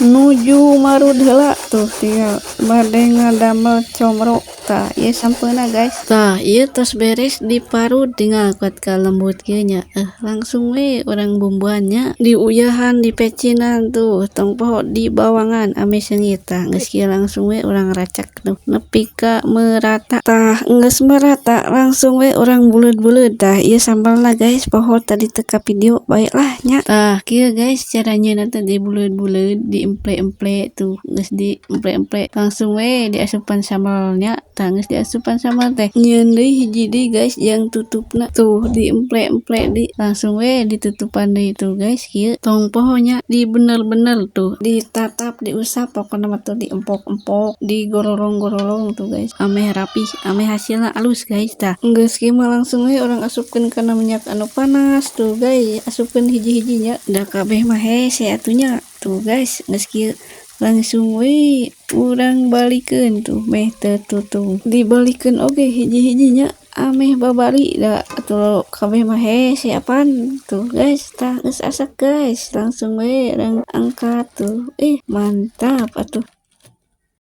Nuju marud heula tuh, tinggal bade ngadamel comro. Tah, ieu sampeuna, guys. Tah, ieu tos beres diparud, tinggal kuat ka lembut kieu nya. Langsung we urang bumbuan nya, diuyahan, dipecinan tuh, tong poho dibawangan ameh seungit. Tah, geus kieu langsung we urang racak tuh nepi ka merata. Tah, geus merata langsung we urang buleud-buleud. Tah, ieu sambalna, guys, poho tadi teu ka video bae lah nya. Tah, kieu, guys, cara nyieunna teh dibuleud-buleud, diemple-emple tuh. Geus diemple-emple langsung we diasupan sambalnya. Tah, geus diasupan sambal teh nyieun deui hiji deui, guys, jang tutupna. Tuh, diemple-emple deui, langsung we ditutupan deui tuh, guys, kieu. Tong poho nya, di bener-bener tuh, ditatap, diusap, pokona mah tuh diempok-empok, digororong-gororong tuh, guys, ameh rapih, ameh hasilna alus, guys. Tah, geus kieu mah langsung we urang asupkeun kana minyak anu panas tuh, guys. Asupkeun hiji-hiji nya, da kabeh mah hese atuh nya. Tuh, guys, geus kieu langsung we urang balikeun tuh meh teu tutung. Dibalikeun oge hiji-hiji nya ameh babari, da atuh kabeh mah hese apan. Tuh, guys. Tah, geus asak, guys, langsung we urang angkat tuh. Ih, mantap atuh.